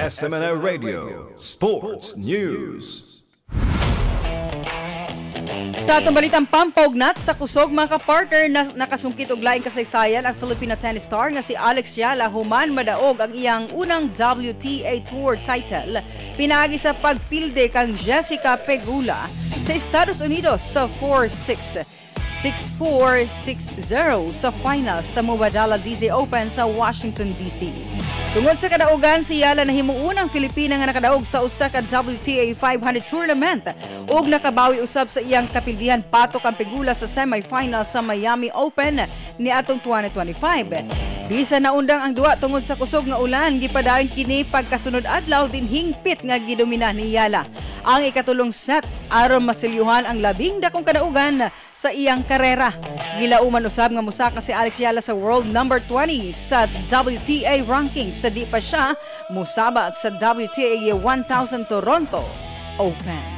SMNI Radio Sports News. Sa atong balitang pampaugnat sa kusog, mga kapartner, na nakasungkit og laing kasaysayan ang Filipino tennis star nga si Alex Eala human madaog ang iyang unang WTA Tour title pinaagi sa pagpilde kang Jessica Pegula sa Estados Unidos sa 4-6, 6-4, 6-0 sa finals sa Mubadala DC Open sa Washington DC. Tungod sa kadaugan, si Eala nahimuunang Filipina nga nakadaog sa usa ka WTA 500 tournament ug nakabawi usab sa iyang kapildihan patok ang Pegula sa semifinal sa Miami Open niadtong 2025. Bisan naundang ang duwa tungod sa kusog nga ulan, gipadayon kini pagkasunod adlaw din hingpit nga gidomina ni Eala ang ikatulong set aron masilyuhan ang labing dakong kadaugan sa iyang karera. Gilauman usab nga mosaka si Alex Eala sa world number 20 sa WTA ranking sa di pa siya musabak sa WTA 1000 Toronto Open.